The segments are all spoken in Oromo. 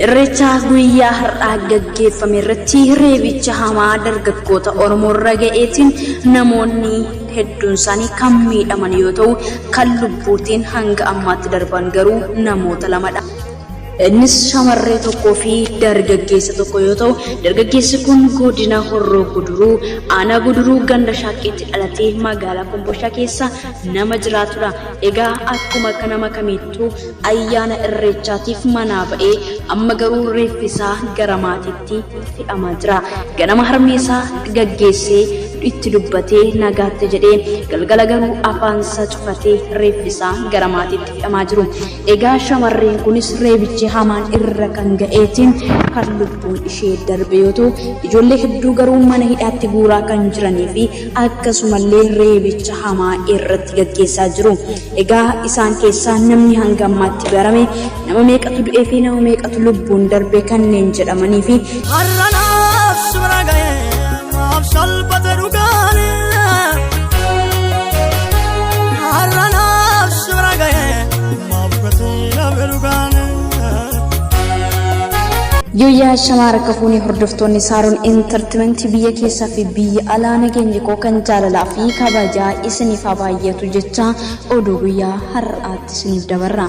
Irreecha guyyaa har'aa gaggeeffame irratti reebicha hamaa dargaggoota Oromoo irra ga'eetiin namoonni hedduun isaanii kan miidhaman yoo ta'u, kan lubbuutiin hanga ammaatti darban garuu namoota lamadha. Innis shamarree tokkoo fi dargaggeessa tokko yoo ta'u, dargaggeessi kun godina Horroo Guduruu, aanaa Guduruu ganda Shaaqqeetti dhalatee magaalaa Kombolchaa keessa nama jiraatudha. Egaa akkuma nama kamiittuu ayyaana Irreechaatiif manaa ba'ee amma garuu reeffi isaa gara maatiitti fe'amaa jira. Ganama harmee isaa gaggeessee itti dubbatee nagaatti jedhee galgala garuu afaansaa cufatee reeffi isaa gara maatiitti fe'amaa jiru. Egaa shamarreen kunis reebichi hamaan irra kan ga'eetiin kan lubbuun ishee darbe yoo ta'u, ijoollee hedduu garuu mana hidhaatti guuraa kan jiranii fi akkasumallee reebicha hamaa irratti gaggeessaa jiru. Egaa isaan keessaa namni hanga ammaatti barame nama meeqatu du'ee fi nama meeqatu lubbuun darbe kanneen jedhamanii fi Har'a naaf si bira ga'ee maaf salphate dhugaane. Har'a naaf si bira ga'ee maaf gatii dhabe dhugaane. Yooyyaa shamaara kafuunii hordoftoonni Saaroon Intartimentii biyya keessaa fi biyya alaa, nageenyi koo kan jaalalaa fi kabajaa isiniif haa baay'atu jecha oduu guyyaa har'aatti isiniif dabarra.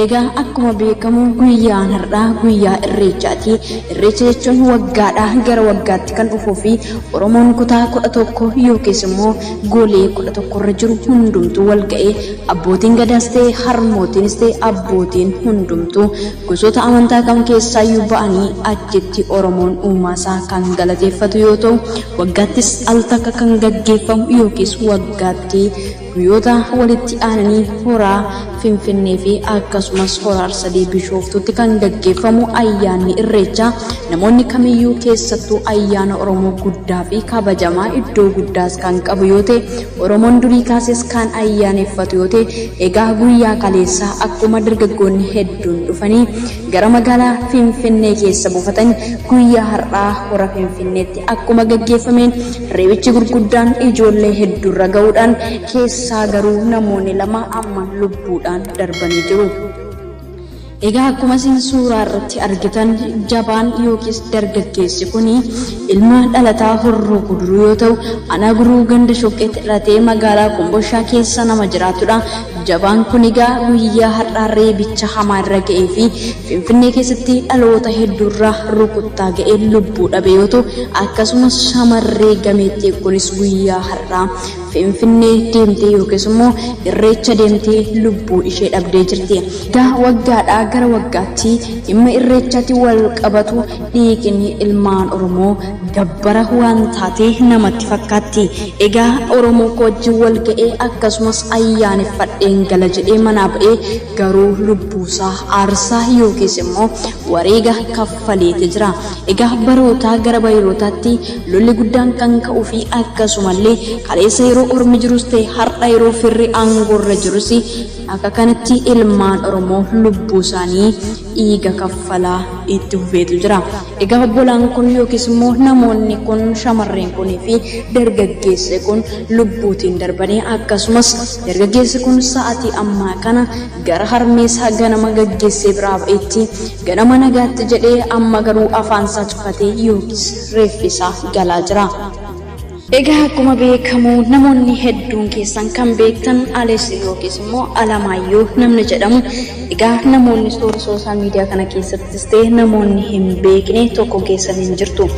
Egaa akkuma beekamu guyyaan har'aa guyyaa Irreechaati. Irreecha jechuun waggaadhaa gara waggaatti kan dhufuu fi Oromoon kutaa 11 yookiis immoo golee 11 irra jiru hundumtuu wal ga'ee, abbootiin gadaas ta'e harmootiinis ta'e abbootiin hundumtuu gosoota amantaa kam keessaayyuu ba'anii achitti Oromoon uumaasaa kan galateeffatu yoo ta'u, waggaattis al takka kan gaggeeffamu yookiis waggaatti guyyoota walitti aananii horaa Finfinnee fi akkasumas hora Arsadii Bishooftuutti kan gaggeeffamu ayyaanni Irreechaa namoonni kamiyyuu keessattuu ayyaana Oromoo guddaa fi kabajamaa iddoo guddaas kan qabu yoo ta'e, Oromoon durii kaasees kan ayyaaneffatu yoo ta'e, egaa guyyaa kaleessaa akkuma dargaggoonni hedduun dhufanii gara magaalaa Finfinnee keessa buufatan, guyyaa har'aa hora Finfinneetti akkuma gaggeeffameen reebichi gurguddaan ijoollee hedduurra ga'uudhaan keessaa garuu namoonni lama amma lubbuudhaan darbanii jiru. Egaa akkuma isin suuraa irratti argitan, jabaan yookiis dargaggeessi kun ilma dhalataa Horroo Guduruu yoo ta'u, aanaa Guruu ganda Shoqqeetti dhalatee magaalaa Kombolshaa keessa nama jiraatudha. Jabaan kun egaa guyyaa har'aa reebicha hamaa irra ga'ee fi Finfinnee keessatti dhaloota hedduurra rukuttaa ga'ee lubbuu dhabe yoo ta'u, akkasumas shamarree gameettii kunis guyyaa har'aa Finfinnee deemtee yookiis immoo Irreecha deemtee lubbuu ishee dhabdee jirti. Egaa waggaadhaa gara waggaatti dhimma Irreechaatti wal qabatu dhiigni ilmaan Oromoo gabbara waan taate namatti fakkaatti. Egaa Oromoo koo wajjin wal ga'ee akkasumas ayyaaneffadheen gala jedhee manaa ba'ee garuu lubbuusaa aarsaa yookiis immoo wareega kaffaleeti jira. Egaa barootaa gara barootaatti lolli guddaan kan ka'uu fi akkasumallee kaleessa yeroo ormi jirus ta'e har'a yeroo firri aangoorra jirus akka kanatti ilmaan Oromoo lubbuu isaanii dhiiga kaffalaa itti fufeetu jira. Egaa obbolaan kun yookiis immoo namoonni kun, shamarreen kunii fi dargaggeessi kun lubbuutiin darbanii, akkasumas dargaggeessi kun sa'atii ammaa kana gara harmeesaa ganama gaggeessee biraa ba'etti ganama nagaatti jedhee amma garuu afaansaa cufatee yookiis reeffisaa galaa jira. Egaa akkuma beekamu namoonni hedduun keessan kan beektan Alex yookiis immoo Alamaayyoo namni jedhamu, egaa namoonni toora sooshaal miidiyaa kana keessattis ta'e namoonni hin beekne tokko keessan hin jirtu.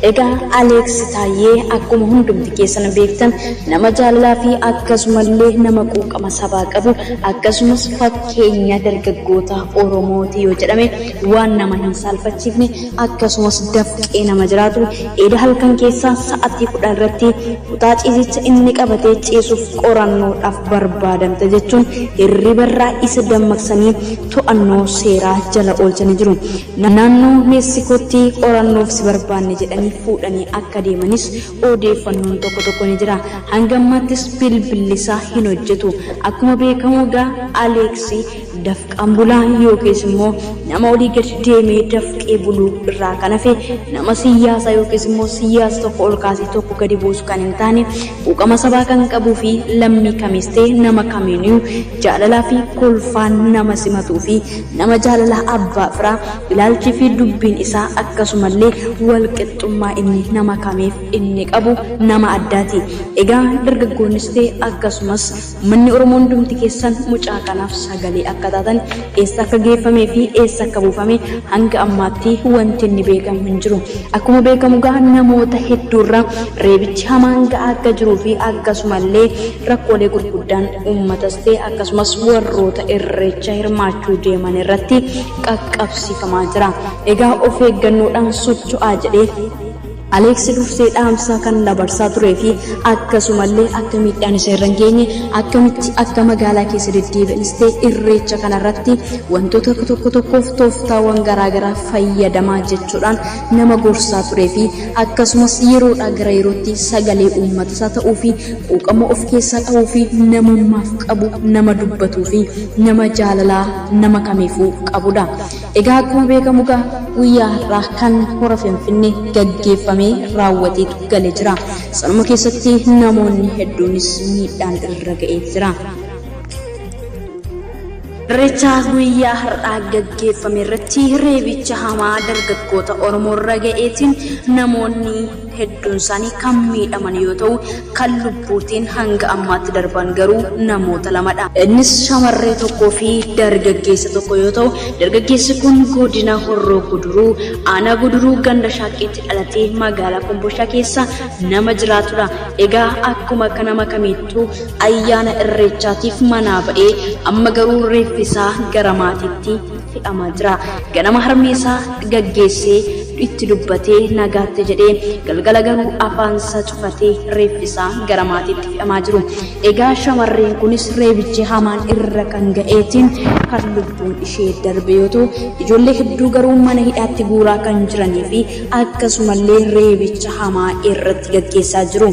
Egaa Alex Taayyee akkuma hundumti keessan beektan nama jaalalaa fi akkasumallee nama quuqama sabaa qabu, akkasumas fakkeenya dargaggoota Oromooti yoo jedhame waan nama hin saalfachiifne, akkasumas dafqee nama jiraatu, eeda halkan keessaa sa'atii 10 irratti kutaa ciisicha inni qabatee ciisuuf qorannoodhaaf barbaadamta jechuun hirribarraa isa dammaqsanii to'annoo seeraa jala oolchanii jiru. Naannoo Meeksikootti qorannoof si barbaanne jedhanii fuudhanii akka deemanis odeeffannoon tokko tokko ni jira. Hanga ammaattis bilbilli isaa hin hojjetu. Akkuma beekamu egaa Aleeksi Dafqaan bulaa yookiis immoo nama olii gadi deemee dafqee buluu irraa kan hafe nama siyyaasaa yookiis immoo siyyaasa tokko ol kaasee tokko gadi buusu kan hin taane quuqama sabaa kan qabuu fi lammii kamiis ta'e nama kamiinuu jaalalaa fi kolfaan nama simatuu fi nama jaalalaa abbaa firaa ilaalchii fi dubbiin isaa akkasumallee walqixxummaa inni nama kamiif inni qabu nama addaati. Egaa dargaggoonnis ta'e akkasumas Uummanni Oromoo hundumti keessan mucaa kanaaf sagalee akka taatan eessa akka geeffamee fi eessa akka buufame hanga ammaatti wanti inni beekamu hin jiru. Akkuma beekamu gaa namoota hedduurra reebichi hamaan ga'aa akka jiruu fi akkasumallee rakkoolee gurguddaan uummatas ta'e akkasumas warroota irreecha hirmaachuu deeman irratti qaqqabsiifamaa jira. Egaa of eeggannoodhaan socho'aa jedhee Aleeksi dursee dhaamsa kan dabarsaa turee fi akkasumallee akka miidhaan isa irra hin geenye akkamitti akka magaalaa keessa deddeebi'anis ta'e irreecha kanarratti wantoota tokko tokkoof tooftaawwan garaagaraa fayyadamaa jechuudhaan nama gorsaa turee fi akkasumas yeroodhaa gara yerootti sagalee uummata isaa ta'uu fi quuqama of keessaa qabuu fi namummaaf qabu nama dubbatuu fi nama jaalalaa nama kamiifuu qabudha. Egaa akkuma beekamu egaa guyyaa har'aa kan hora Finfinnee gaggeeffamee raawwateetu gale jira. Sanuma keessatti namoonni hedduunis miidhaan irra ga'ee jira. Irreecha guyyaa har'aa gaggeeffame irratti reebicha hamaa dargaggoota Oromoo irra ga'eetiin namoonni hedduun isaanii kan miidhaman yoo ta'u, kan lubbuutiin hanga ammaatti darban garuu namoota lamadha. Innis shamarree tokkoo fi dargaggeessa tokko yoo ta'u, dargaggeessi kun godina Horroo Guduruu, aanaa Guduruu ganda Shaaqqeetti dhalatee magaalaa Kombolchaa keessa nama jiraatudha. Egaa akkuma nama kamiittuu ayyaana Irreechaatiif manaa ba'ee amma garuu reeffi isaa gara maatiitti fe'amaa jira. Ganama harmee isaa gaggeessee itti dubbatee nagaatti jedhee galgala garuu afaansaa cufatee reeffi isaa gara maatiitti fe'amaa jiru. Egaa shamarreen kunis reebichi hamaan irra kan ga'eetiin kan lubbuun ishee darbe yoo ta'u, ijoollee hedduu garuu mana hidhaatti guuraa kan jiranii fi akkasumallee reebicha hamaa irratti gaggeessaa jiru.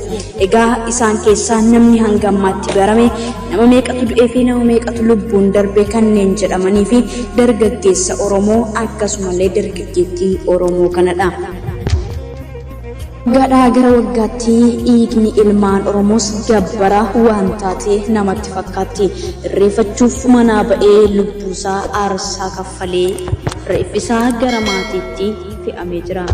Egaa isaan keessaa namni hanga ammaatti barame nama meeqatu du'ee fi nama meeqatu lubbuun darbe kanneen jedhamanii fi dargaggeessa Oromoo akkasumallee dargaggeettii Oromoo kanadha. Waggaadhaa gara waggaatti dhiigni ilmaan Oromoos gabbara waan taate namatti fakkaatti. Irreeffachuuf manaa ba'ee lubbuusaa aarsaa kaffalee reeffisaa gara maatiitti fe'amee jira.